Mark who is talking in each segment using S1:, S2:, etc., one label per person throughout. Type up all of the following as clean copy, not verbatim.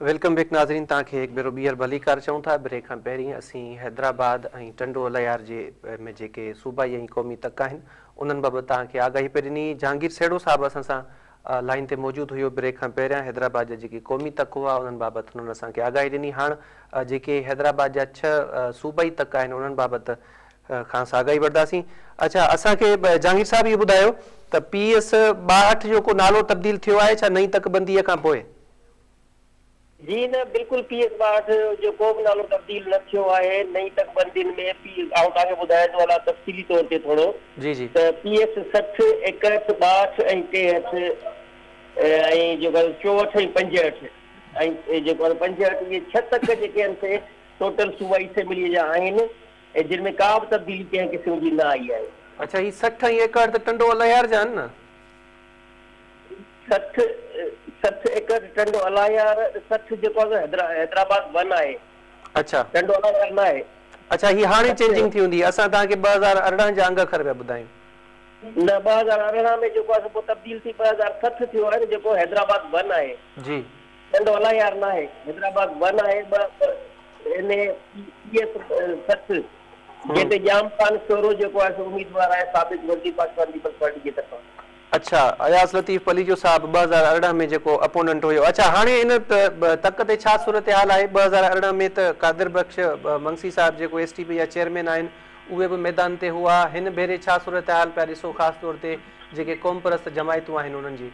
S1: Welcome back ناظرين، توهان کي هڪ ڀيرو ٻيهر ڀليڪار چئون ٿا. بريڪ کان پهرين اسين حيدرآباد ۽ ٽنڊو الهيار جي ۾ جيڪي صوبائي ۽ قومي تڪ آهن، انهن بابت توهان کي آگاهي پئي ڏني. جهانگير سهڙو صاحب اسان سان لائين تي موجود هيو. بريڪ کان پهريان حيدرآباد جا جيڪي قومي تڪ هئا، انهن بابت هنن اسان کي آگاهي ڏني. هاڻ جيڪي حيدرآباد جا ڇهه صوبائي تڪ آهن، انهن بابت کانئس آگاهي وٺنداسين. اڇا اسان کي جهانگير صاحب اهو ٻڌايو ته پي ايس 62 جو ڪو نالو تبديل ٿيو آهي ڇا نئين تڪ بنديء کان پوء؟
S2: جي نه، بلڪل پي ايس 62 جو ڪو به نالو تبديل نه ٿيو آهي. نئين تڪ بندين ۾ پي آئون توهان کي ٻڌايان ٿو هلان تفصيلي طور تي ٿورو
S1: جي جي.
S2: ته پي ايس 60، 61، 62 ۽ 63 ۽ جيڪو آهي 64 ۽ 65 ۽ جيڪو آهي 65 اهي ڇهه تڪ جيڪي آهن سي ٽوٽل صوبائي اسيمبليء جا آهن ۽ جن ۾ ڪا به تبديلي ڪنهن قسم جي نه آئي آهي.
S1: اڇا هي 60 ۽ 61 ته ٽنڊو الهيار جا آهن نه؟
S2: 60، 60 61 ٽنڊو الهيار، 60 جيڪو آهي سو حيدرآباد ون آهي.
S1: اڇا.
S2: ٽنڊو الهيار نه آهي.
S1: اڇا هي هاڻي چينجنگ ٿي هوندي. اسان توهان کي 2018 جا انگ اکر پيا ٻڌايون.
S2: نه 2018 ۾ جيڪو آهي سو پوء تبديل ٿي 2060 ٿيو آهي نه جيڪو حيدرآباد ون آهي.
S1: جي.
S2: ٽنڊو الهيار نه آهي. حيدرآباد ون آهي ٻه ان پي ايس 60 جنهن تي ڄام خان شورو جيڪو آهي سو اميدوار آهي سابق وزير پاڪستان پيپلز پارٽي جي طرفان.
S1: اڇا اياز لطيف پليجو صاحب 2018 ۾ جيڪو اپوننٽ هيو. اڇا هاڻي ان تڪ تي ڇا صورتحال آهي؟ 2018 ۾ ته قادر بخش منگسي صاحب جيڪو ايس ٽي پي جا چيئرمين آهن اهي به ميدان تي هئا. هن ڀيري ڇا صورتحال پيا ڏسو خاص طور تي جيڪي قومپرست جماعتون آهن انهن جي؟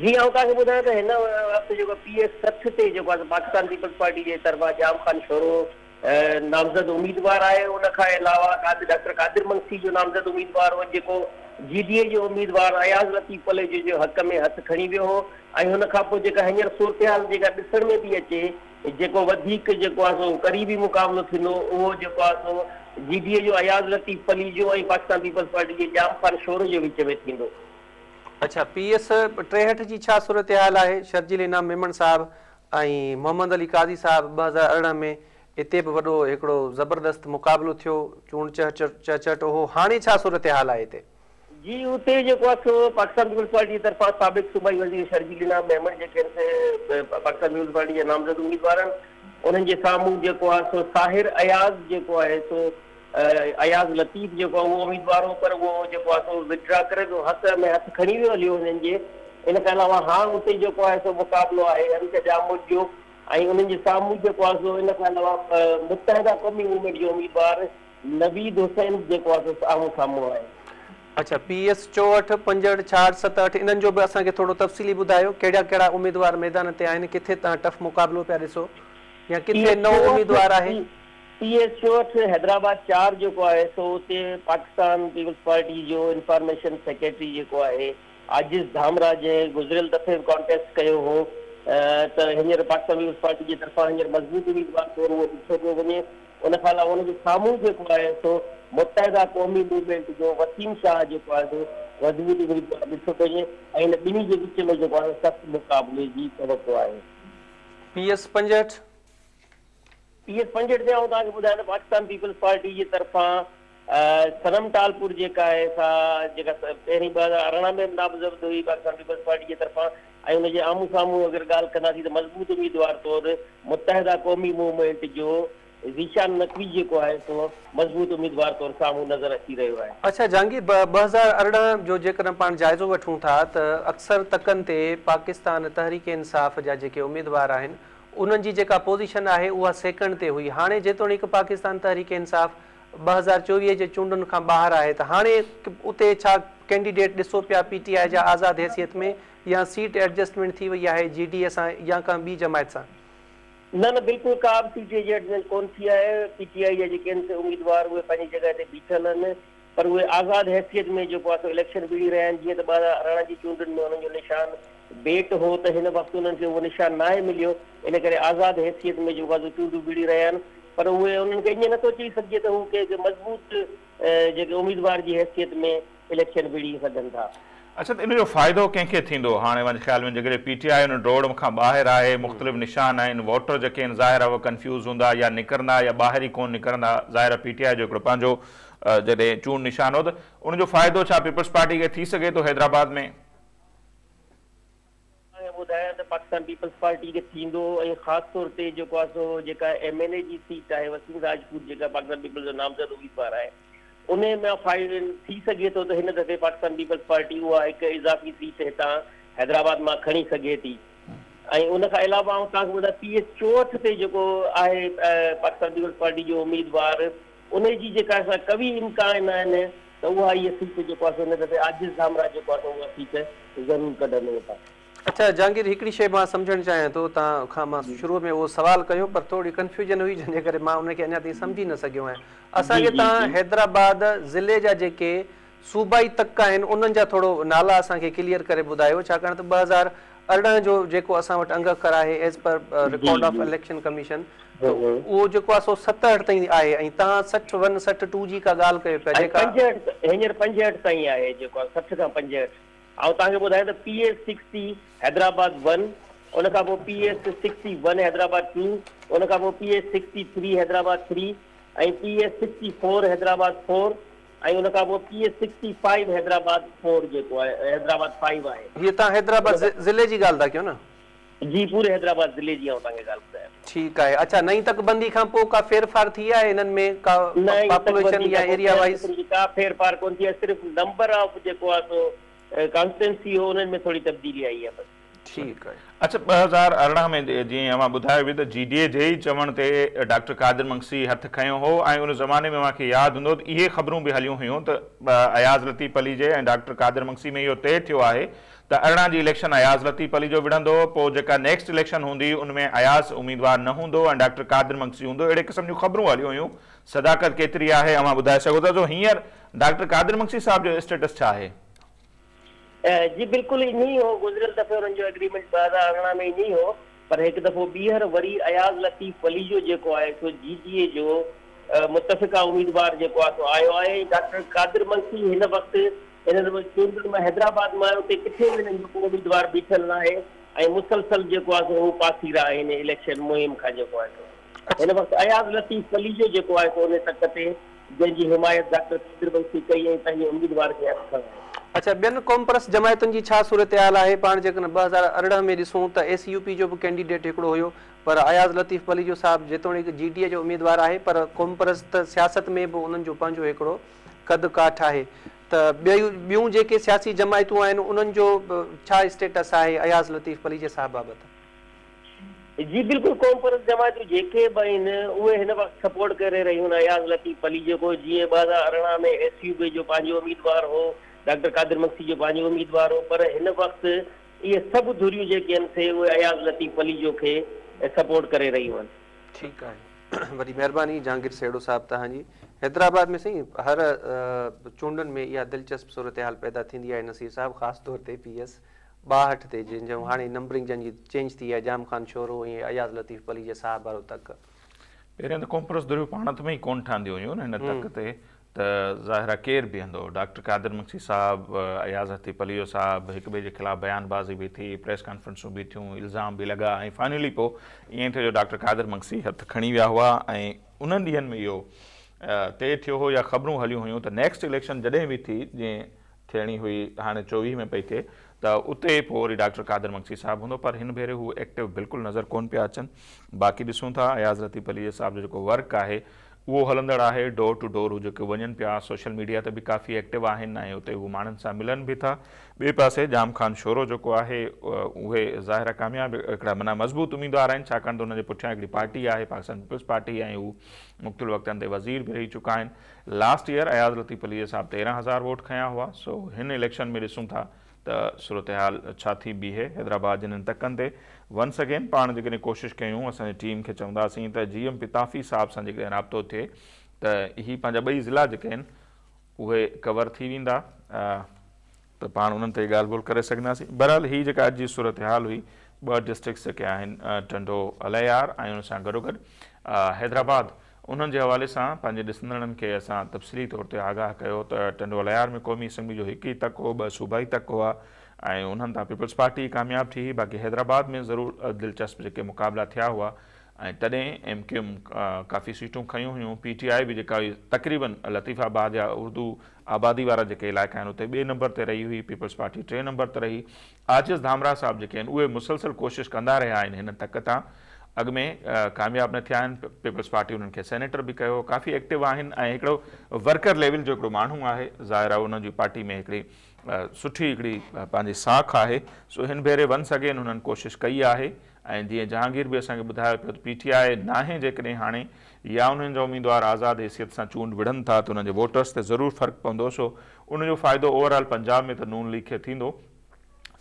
S2: جي آئون توهان کي ٻڌايان ته هن وقت جيڪو پي ايس 60 تي جيڪو آهي پاڪستان پيپلز پارٽي جي طرفان ڄام خان شورو نامزد اميدوار آهي. ان کان علاوه ڊاڪٽر قادر منگسي جو نامزد اميدوار هو جيڪو جي ڊي اي جو اميدوار اياز لطيف پليجو جي حق ۾ هٿ کڻي ويو هو ۽ ان کان پوء جيڪا هينئر صورتحال جيڪا ڏسڻ ۾ پئي اچي جيڪو وڌيڪ جيڪو آهي سو قريبي مقابلو ٿيندو اهو جيڪو آهي سو جي ڊي اي جو اياز لطيف پليجو ۽ پاڪستان پيپلز پارٽي جي ڄام خان شورو جي وچ ۾ ٿيندو.
S1: اڇا پي ايس 63 جي ڇا صورتحال آهي؟ شرجيل انعام ميمڻ صاحب ۽ محمد علي قاضي صاحب 2018 ۾ اتي به وڏو هڪڙو زبردست مقابلو ٿيو، چونڊ چهچٽ هو، هاڻي ڇا صورتحال آهي اتي؟
S2: جي اتي جيڪو آهي سو پاڪستان پيپلز پارٽي جي طرفان سابق صوبائي وزير شرجيل انعام ميمڻ جيڪي آهن سي پاڪستان پيپلز پارٽي جا نامزد اميدوار آهن انهن جي سامهون جيڪو آهي سو ساحر اياز جيڪو آهي سو اياز لطيف جيڪو آهي اهو اميدوار هو پر اهو جيڪو آهي سو وڊرا ڪري ويو حق ۾ هٿ کڻي ويو هليو هنن جي. ان کان علاوه هاڻ اتي جيڪو آهي سو مقابلو آهي حمزه ڄاموٽ جو ۽ انهن جي سامهون جيڪو آهي سو ان کان علاوه متحده قومي موومينٽ جو اميدوار نويد حسين جيڪو آهي سو آمهون سامهون آهي.
S1: اڇا پي ايس 64، 65، 66، 67 انهن جو به اسان کي ٿورو تفصيلي ٻڌايو ڪهڙا ڪهڙا اميدوار ميدان تي آهن ڪٿي توهان ٽف مقابلو پيا ڏسو يا
S2: پي
S1: ڪٿي
S2: ايس
S1: نئون
S2: 64
S1: اميدوار آهي.
S2: پي ايس 64 حيدرآباد 4 جيڪو آهي سو اتي پاڪستان پيپلز پارٽي جو انفارميشن سيڪريٽري جيڪو آهي عاجز ڌامراهه جنهن گذريل دفعي به ڪانٽيسٽ ڪيو هو ته هينئر پاڪستان پيپلز پارٽي جي طرفان هينئر مضبوط اميدوار طور اهو ڏٺو پيو وڃي. ان کان علاوه ان جي سامهون جيڪو آهي سو متحده قومي موومينٽ جو وسيم شاهه جيڪو آهي سو مضبوط اميدوار ڏٺو پيو وڃي ۽ ان ٻنهي جي وچ ۾ جيڪو آهي سخت مقابلي جي توقع آهي.
S1: P S 65.
S2: پي ايس 65 تي آئون توهان کي ٻڌايان ته پاڪستان پيپلز پارٽي جي طرفان صنم ٽالپور جيڪا آهي سا جيڪا پهرين 2018 ۾ به نامزد هئي پاڪستان پيپلز پارٽي جي طرفان ۽ ان جي آمهون سامهون اگر ڳالهه ڪنداسين ته مضبوط اميدوار طور متحده قومي موومينٽ جو ذيشان نقوي جيڪو آهي سو مضبوط اميدوار طور سامهون نظر اچي رهيو آهي.
S1: اڇا جهانگير 2018 جو جيڪڏهن پاڻ جائزو وٺون ٿا ته اڪثر تڪن تي پاڪستان تحريڪ انصاف جا جيڪي اميدوار آهن انهن جي جيڪا پوزيشن آهي اها سيڪنڊ تي هئي، هاڻي جيتوڻيڪ پاڪستان تحريڪ انصاف 2024 جي چونڊن کان ٻاهر آهي ته هاڻي اتي ڇا ڪينڊيڊيٽ ڏسو پيا پي ٽي آء جا آزاد حيثيت ۾ يا سيٽ ايڊجسٽمينٽ ٿي وئي آهي جي ڊي اي سان يا ڪا ٻي جماعت سان؟
S2: نه نه بلڪل ڪا به سيٽ ايڊجسٽمينٽ ڪونه ٿي آهي، پي ٽي آء جا جيڪي آهن سي اميدوار اهي پنهنجي جڳهه تي بيٺل آهن پر اهي آزاد حيثيت ۾ جيڪو آهي سو اليڪشن وڙهي رهيا آهن، جيئن ته 2018 جي چونڊن ۾ انهن جو نشان بيٽ هو ته هن وقت انهن کي اهو نشان ناهي مليو، ان ڪري آزاد حيثيت ۾ جيڪو آهي سو چونڊون وڙهي رهيا آهن پر اهي انهن کي ائين نٿو چئي سگهجي ته هو ڪنهن مضبوط جيڪي اميدوار جي حيثيت ۾ اليڪشن وڙهي سگهن ٿا.
S3: اڇا ته ان جو فائدو ڪنهن کي ٿيندو؟ هاڻي منهنجي خيال ۾ جيڪڏهن پي ٽي آء ان ڊوڙ کان ٻاهر آهي، مختلف نشان آهن، ووٽر جيڪي آهن ظاهر آهي اهي ڪنفيوز هوندا يا نڪرندا يا ٻاهر ئي ڪونه نڪرندا، ظاهر آهي پي ٽي آء جو هڪڙو پنهنجو جڏهن چونڊ نشان هو ته ان جو فائدو ڇا پيپلز پارٽي کي ٿي سگهي ٿو حيدرآباد ۾؟
S2: ۽ ٻڌايان ٻڌايان ته پاڪستان پيپلز پارٽي کي ٿيندو ۽ خاص طور تي جيڪو آهي سو جيڪا ايم اين اي جي سيٽ آهي وسيم راجپوت جيڪا پاڪستان پيپلز جو نامزد اميدوار آهي ان مان فائدو ٿي سگهي ٿو ته هن دفعي پاڪستان پيپلز پارٽي اها هڪ اضافي سيٽ هتان حيدرآباد مان کڻي سگهي ٿي ۽ ان کان علاوه آئون توهان کي ٻڌايان پي ايس 64 تي جيڪو آهي پاڪستان پيپلز پارٽي جو اميدوار ان جي جيڪا سا قوي امڪان آهن ته اها هيء سيٽ جيڪو آهي سو هن دفعي عاجز ڌامراهه جيڪو آهي سو اها سيٽ ضرور ڪڍندو هتان.
S1: اڇا جهانگير هڪڙي شيء مان سمجهڻ چاهيان ٿو توهان کان مان شروع ۾ اهو سوال ڪيو پر ٿوري ڪنفيوجن هئي جنهن جي ڪري مان ان کي اڃا تائين سمجهي نه سگهيو آهيان اسان کي توهان حيدرآباد ضلعي جا جيڪي صوبائي تڪ آهن انهن جا ٿورو نالا اسان کي ڪليئر ڪري ٻڌايو ڇاڪاڻ ته 2018 جو جيڪو اسان وٽ انگ اکر آهي as per record of election commission ته اهو جيڪو آهي سو 67 تائين آهي ۽ توهان 60 ون 60 ٽو جي ڪا ڳالهه ڪيو پيا جيڪا.
S2: 65 هينئر 65 تائين آهي جيڪو آهي 60 کان 65 آئون توهان کي ٻڌايان ته پي ايس 60 حيدرآباد 1 ان کان پوء پي ايس 61 حيدرآباد 2 ان کان پوء P S 63 Hyderabad 3 ۽ P S 64 Hyderabad 4 ۽ ان کان پوء پي ايس 65 حيدرآباد 4 جيڪو آهي حيدرآباد 5 آهي.
S1: هيء توهان حيدرآباد ضلعي جي ڳالهه ٿا ڪيو نه؟
S2: جي پوري حيدرآباد ضلعي جي آئون توهان کي ڳالهه ٻڌايان ٿو.
S1: ٺيڪ آهي اڇا نئين تڪ بندي کان پوء ڪا ڦير ڦار ٿي آهي انهن ۾ ڪا پاپوليشن يا ايريا وائيز؟
S2: نئين تڪ بندي کان پوء ڪنهن قسم جي ڪا ڦير ڦار ڪونه ٿي آهي صرف نمبر آف جيڪو آهي سو ڪانسٽيٽوئنسي هو انهن ۾ ٿوري تبديلي آئي آهي بس.
S1: ٺيڪ آهي.
S3: اڇا 2018 ۾ جيئن اوهان ٻڌايو به ته جي ڊي اي جي ئي چوڻ تي ڊاڪٽر قادر مگسي هٿ کنيو هو ۽ ان زماني ۾ اوهان کي ياد هوندو ته اهي خبرون به هليون هيون ته اياز لطيف پليجي ۽ ڊاڪٽر قادر مگسي ۾ اهو طئي ٿيو آهي ته 18 جي اليڪشن اياز لطيف پليجو وڙهندو پوء جيڪا نيڪسٽ اليڪشن هوندي ان ۾ اياز اميدوار نه هوندو ۽ ڊاڪٽر قادر مگسي هوندو اهڙي قسم جون خبرون هليون هيون صداقت ڪيتري آهي اوهان ٻڌائي سگهو ٿا سو هينئر ڊاڪٽر قادر مگسي صاحب جو اسٽيٽس ڇا آهي؟
S2: جي بلڪل ائين ئي هو گذريل دفعي انهن جو ايگريمينٽ 2018 ۾ ائين ئي هو پر هڪ دفعو ٻيهر وري اياز لطيف پليجو جيڪو آهي سو جي ڊي اي جو متفقه اميدوار جيڪو آهي سو آيو آهي ۽ ڊاڪٽر قادر مگسي هن وقت هنن چونڊن ۾ حيدرآباد مان اتي ڪٿي به هنن جو ڪو اميدوار بيٺل ناهي ۽ مسلسل جيڪو آهي سو هو پاسيرا آهن اليڪشن مهم کان جيڪو آهي سو هن وقت اياز لطيف پليجو جيڪو آهي سو ان تڪ تي جنهن جي حمايت ڊاڪٽر قادر مگسي ڪئي ۽ پنهنجي اميدوار کي هٿ کڻايو.
S1: اڇا ٻين قومپرست جماعتن جي ڇا صورتحال آهي؟ پاڻ جيڪڏهن 2018 ۾ ڏسون ته ايس يو پي جو به ڪينڊيڊيٽ هڪڙو هيو پر اياز لطيف پليجو صاحب جيتوڻيڪ جي ڊي اي جو اميدوار آهي پر قومپرست سياست ۾ به انهن جو پنهنجو هڪڙو قد ڪاٺ آهي ته ٻيون جيڪي سياسي جماعتون آهن انهن جو ڇا اسٽيٽس آهي اياز لطيف پليجي صاحب بابت؟
S2: جي بلڪل قومپرست جماعتون جيڪي به آهن اهي هن وقت سپورٽ ڪري رهيون آهن اياز لطيف پليجي کي جيئن 2018 ۾ ايس يو پي جو پنهنجو اميدوار هو ڊاڪٽر قادر مگسي جو پنهنجو اميدوار هو پر هن وقت اهي سڀ ڌريون جيڪي آهن سي اهي اياز لطيف پليجو کي سپورٽ ڪري رهيون آهن.
S1: ٺيڪ آهي وڏي مهرباني جهانگير سهيڙو صاحب توهان جي حيدرآباد ۾ سائين هر چونڊن ۾ اها دلچسپ صورتحال پيدا ٿيندي آهي نصير صاحب خاص طور تي پي ايس 62 تي جنهن جو هاڻي نمبرنگ جنهن جي چينج ٿي آهي ڄام خان شورو ۽ اياز لطيف پليجي صاحب وارو تڪ.
S3: پهريان ته قومپرست ڌريون پاڻ ۾ ئي ڪونه ٺهنديون هيون هن تڪ تي ته ظاهر آهي ڪير بيهندو ڊاڪٽر قادر مگسي صاحب اياز لطيف پليجو صاحب هڪ ٻئي جي خلاف بيان بازي به ٿي پريس ڪانفرنسون به ٿيون الزام به لڳا ۽ فائنلي پوء ائين ٿيو جو ڊاڪٽر قادر مگسي هٿ کڻي ويا هئا ۽ انهن ڏينهن ۾ اهو طئي ٿيو هو يا خبرون هليون هيون ته نيڪسٽ اليڪشن جڏهن به ٿي جيئن ٿيڻي هئي هاڻي 24 ۾ پئي ٿئي ته اتي پوء وري ڊاڪٽر قادر مگسي صاحب هوندو پر هن ڀيري هو ايڪٽو بلڪل نظر ڪونه پيا اچن باقي ڏسون ٿا اياز لطيف پليجي صاحب جو جيڪو ورڪ آهي اهو هلندڙ آهي ڊور ٽو ڊور هو جيڪي وڃن پيا سوشل ميڊيا تي به ڪافي ايڪٽو آهن ۽ اتي هو ماڻهن سان ملن به ٿا ٻئي پاسي ڄام خان شورو جيڪو آهي اهي ظاهر ڪامياب هڪڙا معنيٰ مضبوط اميدوار آهن ڇاڪاڻ ته انهن جي پٺيان هڪڙي پارٽي آهي پاڪستان پيپلز پارٽي ۽ هو مختلف وقتن تي وزير به رهي چڪا آهن لاسٽ ايئر اياز لطيف پليجي صاحب 13,000 ووٽ کنيا هئا سو هن اليڪشن ۾ ڏسون ٿا ته صورتحال ڇا ٿي بيهي حيدرآباد جي انهن تڪن تي ونس اگين پاڻ جيڪڏهن ڪوشش ڪيون اسان جي ٽيم کي چونداسين ته جي ايم پتافي صاحب سان جيڪڏهن رابطو ٿئي ته هي پنهنجا ٻئي ضلعا جيڪي آهن اهي ڪور ٿي ويندا ته پاڻ انهن تي ڳالهه ٻولهه ڪري سگهنداسين. بهرحال هي جيڪا اڄ جي صورتحال هئي ٻه ڊسٽرڪٽس جيڪي آهن ٽنڊو الهيار ۽ ان سان گڏوگڏ حيدرآباد انهن جي حوالي سان پنهنجي ڏسندڙن کي اسان تفصيلي طور تي آگاهه ڪيو ته ٽنڊو الهيار ۾ قومي اسيمبلي جو هڪ ئي تڪ هو ٻه صوبائي تڪ هئا ۽ انهن تان پيپلز پارٽي ڪامياب ٿي هئي باقي حيدرآباد ۾ ضرور دلچسپ جيڪي مقابلا ٿيا هئا. ۽ تڏهن ايم ڪيو ايم ڪافي سيٽون کنيون هيون. پي ٽي آء به جيڪا هئي تقريبن لطيف آباد يا اردو آبادي وارا جيڪي علائقا آهن اتي ٻئي نمبر تي رهي هئي، پيپلز پارٽي ٽئين نمبر تي رهي. عاجز ڌامراهه صاحب جيڪي آهن اهي مسلسل ڪوشش ڪندا رهيا آهن هن تڪ تان اڳ ۾ ڪامياب نه ٿيا آهن، پيپلز پارٽي انهن کي سينيٽر به ڪيو، ڪافي ايڪٽو آهن ۽ هڪڙو ورڪر ليول جو هڪڙو ماڻهو آهي، ظاهر آهي انهن جي پارٽي ۾ هڪڙي سٺي هڪڙي پنهنجي ساک آهي، سو هن ڀيري ونس اگين هنن ڪوشش ڪئي آهي. ۽ جيئن جهانگير به اسان کي ٻڌايو پيو ته پي ٽي آء ناهي جيڪڏهن هاڻي يا انهن جا اميدوار آزاد حيثيت سان چونڊ وڙهن ٿا ته انهن جي ووٽرس تي ضرور فرق پوندو سو ان جو فائدو اوور آل پنجاب ۾ ته نون ليگ کي ٿيندو.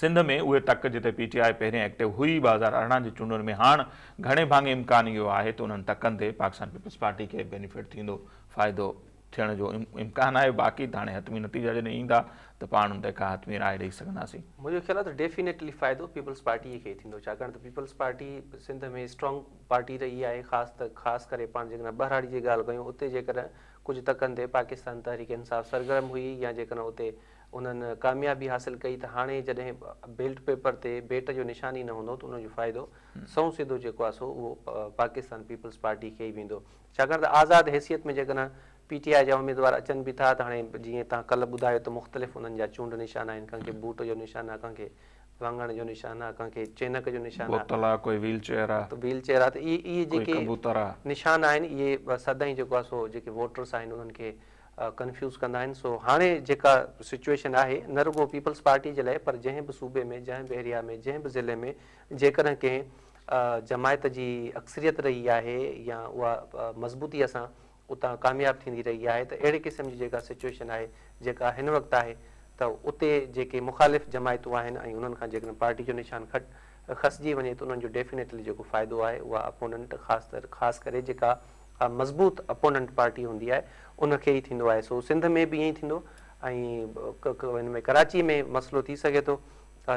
S3: سنڌ ۾ اهي تڪ جتي پي ٽي آء پهرين ايڪٽو هئي 2018 جي چونڊن ۾ هاڻ گهڻي ڀاڱي امڪان اهو آهي ته انهن تڪن تي پاڪستان پيپلز پارٽي کي بينيفٽ ٿيندو فائدو ٿيڻ جو امڪان آهي باقي ته هاڻي حتمي نتيجا جڏهن ايندا ته پاڻ ان تي ڪا حتمي راء ڏئي سگهنداسين.
S1: منهنجو خيال آهي ته ڊيفينيٽلي فائدو پيپلز پارٽيء کي ئي ٿيندو ڇاڪاڻ ته peoples party Sindh ۾ strong party رهي آهي خاص ته خاص ڪري پاڻ جيڪڏهن ٻهراڙي جي ڳالهه ڪيون اتي جيڪڏهن ڪجهه تڪن تي پاڪستان تحريڪ انصاف سرگرم هئي يا جيڪڏهن اتي انهن ڪاميابي حاصل ڪئي ته هاڻي جڏهن بيلٽ پيپر تي بيٽ جو نشان ئي نه هوندو ته ان جو فائدو سنئون سڌو جيڪو آهي سو اهو پاڪستان پيپلز پارٽي کي ئي ويندو. ڇاڪاڻ ته آزاد حيثيت ۾ جيڪڏهن پي ٽي آء جا اميدوار اچن به ٿا ته هاڻي جيئن توهان ڪلهه ٻڌايو ته مختلف انهن جا چونڊ نشان آهن، ڪنهن کي بوٽ جو نشان آهي، ڪنهن کي واڱڻ جو نشان آهي، ڪنهن کي چينڪ جو نشان آهي،
S3: بوتل آهي، ڪوئي ويل چيئر آهي،
S1: ته ويل چيئر آهي ته اهي اهي
S3: ڪوئي
S1: جيڪي
S3: ڪبوتر آهي.
S1: نشان آهن اهي سدائين جيڪو آهي سو جيڪي ووٽرس آهن انهن کي ڪنفيوز ڪندا آهن سو هاڻي جيڪا سچوئيشن آهي نه رڳو پيپلز پارٽي جي لاء پر جنهن به صوبي ۾ جنهن به ايريا ۾ جنهن به ضلعي ۾ جيڪڏهن ڪنهن جماعت جي اڪثريت رهي آهي يا اها مضبوطيء سان اتان ڪامياب ٿيندي رهي آهي ته اهڙي قسم جي جيڪا سچوئيشن آهي جيڪا هن وقت آهي ته اتي جيڪي مخالف جماعتون آهن ۽ انهن کان جيڪڏهن پارٽي جو نشان کٽ کسجي وڃي ته انهن جو ڊيفينيٽلي جيڪو فائدو آهي اها اپوننٽ خاص طور خاص ڪري جيڪا مضبوط اپوننٽ پارٽي هوندي آهي ان کي ئي ٿيندو آهي سو سنڌ ۾ به ائين ئي ٿيندو ۽ هن ۾ ڪراچي ۾ مسئلو ٿي سگهي ٿو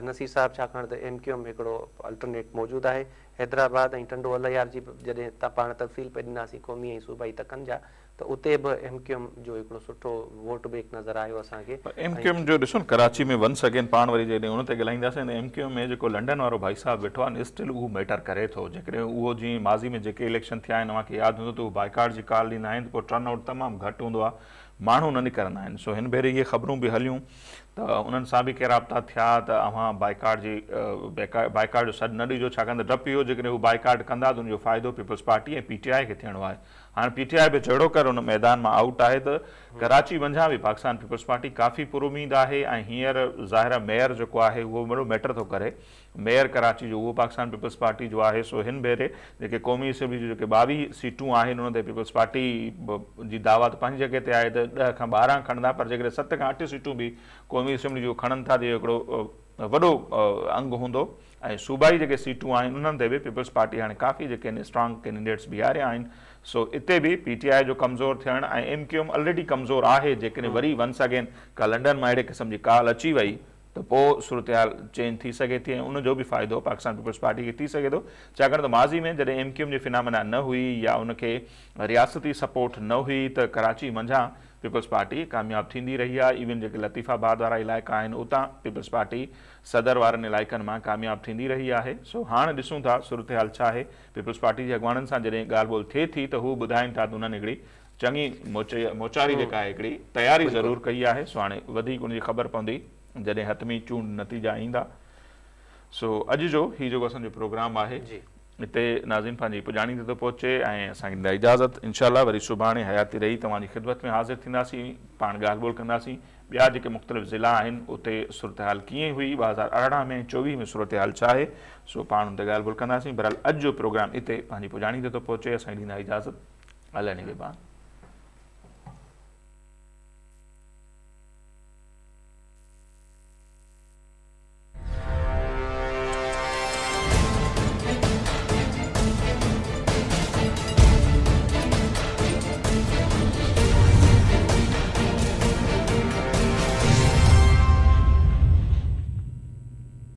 S1: نصير صاحب ڇاڪاڻ ته ايم ڪيو ايم هڪڙو الٽرنيٽ موجود آهي حيدرآباد ۽ ٽنڊو الهيار جي به جڏهن تان پاڻ تفصيل پئي ڏناسين قومي ۽ صوبائي تڪن جا ته اتي به ايم ڪيو ايم جو هڪڙو سٺو ووٽ بينڪ نظر آيو اسان کي.
S3: پر ايم ڪيو ايم جو ڏسو نه ڪراچي ۾ ونس اگين پاڻ وري جيڪڏهن ان تي ڳالهائينداسين ته ايم ڪيو ايم ۾ جيڪو لنڊن وارو ڀائي صاحب ويٺو آهي نه اسٽل اهو ميٽر ڪري ٿو جيڪڏهن اهو جيئن ماضي ۾ جيڪي اليڪشن ٿيا آهن اوهان کي ياد هوندو ته اهو بائيڪاٽ جي ڪال ڏيندا آهن ته پوء ٽرن آئوٽ تمام گهٽ هوندو آهي ماڻهو نه نڪرندا آهن سو هن ڀيري اهي خبرون به هليون ته انهن سان به ڪي رابطا ٿيا ته اوهان بائيڪاٽ جي بائيڪاٽ جو سڏ نه ڏجو ڇاڪاڻ ته ڊپ اهو جيڪڏهن هو بائيڪاٽ ڪندا ته ان جو فائدو پيپلز پارٽي ۽ پي ٽي آء کي ٿيڻو آهي هاڻ پي ٽي آء به جهڙوڪر ان ميدان مان آئوٽ آهي ته ڪراچي منجهان به پاڪستان پيپلز پارٽي ڪافي پراميد آهي ۽ هينئر ظاهر آهي ميئر جيڪو آهي اهو وڏو ميٽر ٿو ڪري ميئر ڪراچي جو اهو پاڪستان پيپلز پارٽي جو آهي سو هن ڀيري جيڪي قومي اسيمبلي جون جيڪي 22 سيٽون آهن انهن تي پيپلز پارٽي جي دعويٰ ته پنهنجي جڳهه تي آهي ته 10 کان 12 کڻندا پر جيڪڏهن 7 کان 8 سيٽون به قومي اسيمبلي جون کڻن ٿا ته اهو هڪڙو وڏو انگ هوندو ۽ صوبائي جيڪي سيٽون آهن انهن تي به پيپلز پارٽي هاڻي ڪافي جيڪي آهن اسٽرانگ ڪينڊيڊيٽس بيهاريا آهن سو اتي به پي ٽي آء جو ڪمزور ٿيڻ ۽ ايم ڪيو ايم الريڊي ڪمزور آهي جيڪڏهن وري ونس اگين ڪا لنڊن مان اهڙي قسم جي ڪال اچي وئي ته پوء صورتحال چينج ٿي سگهي ٿي ۽ ان جو به فائدو پاڪستان پيپلز پارٽي کي ٿي سگهي ٿو ڇاڪاڻ ته ماضي ۾ جڏهن ايم ڪيو ايم جي فنامنا نه هئي يا ان کي رياستي سپورٽ نه هئي ته ڪراچي منجهان پيپلز پارٽي ڪامياب ٿيندي رهي آهي ايون جيڪي لطيف آباد وارا علائقا آهن اتان پيپلز پارٽي صدر وارن علائقن مان ڪامياب ٿيندي رهي آهي سو هاڻ ڏسون ٿا صورتحال ڇا آهي پيپلز پارٽي جي اڳواڻن سان جڏهن ڳالهه ٻولهه ٿئي ٿي ته هو ٻڌائين ٿا ته انهن هڪڙي چڱي موچاري جيڪا آهي هڪڙي تياري ضرور ڪئي آهي سو هاڻي وڌيڪ ان جي خبر پوندي جڏهن حتمي چونڊ نتيجا ايندا سو اڄ جو هي جيڪو اسان جو پروگرام آهي هتي ناظرين پنهنجي پڄاڻي تي ٿو پهچي ۽ اسان کي ڏيندا اجازت انشاء الله وري سڀاڻي حياتي رهي توهان جي خدمت ۾ حاضر ٿينداسين پاڻ ڳالهه ٻولهه ڪنداسين ٻيا جيڪي مختلف ضلعا آهن اتي صورتحال ڪيئن هئي 2018 ۾ 24 ۾ صورتحال ڇا آهي سو پاڻ ان تي ڳالهه ٻولهه ڪنداسين بهرحال اڄ جو پروگرام هتي پنهنجي پڄاڻي تي ٿو پهچي اسان کي ڏيندا اجازت الله نگهبان.